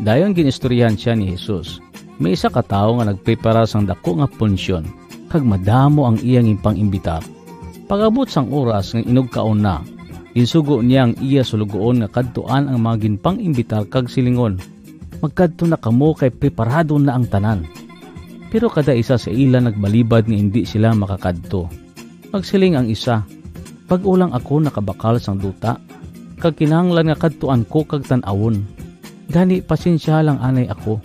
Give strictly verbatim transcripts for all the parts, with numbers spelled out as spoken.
Dayon gin-istoryahan sia ni Jesus. May isa ka tawo nga nagpreparar sang daku nga punsyon, kag madamo ang iya ginpang-imbitar. Pag-abot sang oras nga inugkaon na, ginsugo niya ang iya sulugoon nga kadtuan ang mga ginpang-imbitar kag silingon, "Magkadto na kamo kay preparado na ang tanan." Pero kada isa sa ila nagbalibad nga indi sila makakadto. Nagsiling ang isa, "Bag-o lang ako nakabakal sang duta, kag kinahanglan nga kadtuan ko kag tan-awon. Gani, pasensya lang anay ako."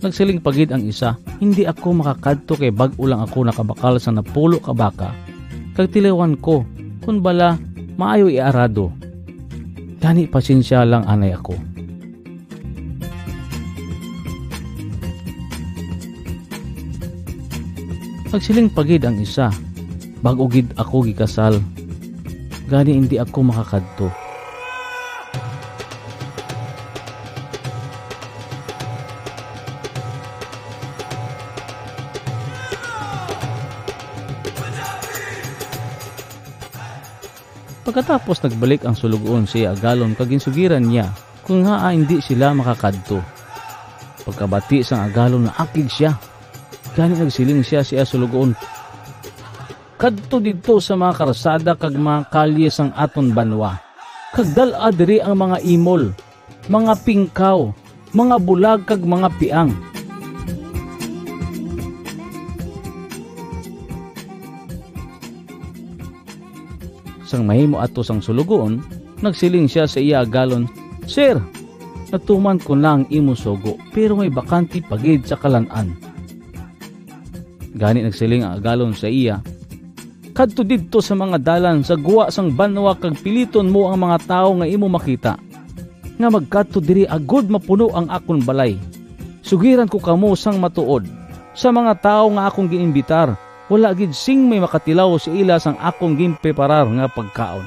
Nagsiling pa gid ang isa, "Hindi ako makakadto kay bag-o lang ako nakabakal sa napulo ka baka, kag tilawan ko kon bala maayo i-arado. Gani, pasensya lang anay ako." Nagsiling pa gid ang isa, "Bag-o gid ako gikasal, gani indi ako makakadto." Pagkatapos, nagbalik ang sulugoon sa iya agalon kag ginsugiran niya kon ngaa indi sila makakadto. Pagkabati sang agalon, naakig sia. Gani nagsiling sia sa iya sulugoon, "Kadto didto sa mga karsada kag mga kalye sang aton banwa, kag dal-a diri ang mga imol, mga pingkaw, mga bulag, kag mga piang." Sang mahimo ato sang sulugoon, nagsiling sia sa iya agalon, "Sir, natuman ko na ang imo sugo, pero may bakante pa gid sa kalan-an." Gani nagsiling ang agalon sa iya, "Kadto didto sa mga dalan sa gwa sang banwa kag piliton mo ang mga tawo nga imo makita, nga magkadto diri agod mapuno ang akon balay. Sugiran ko kamo sang matuod, sa mga tawo nga akon gin-imbitar, wala gid sing may makatilaw sa ila sang akon ginpreparar nga pagkaon."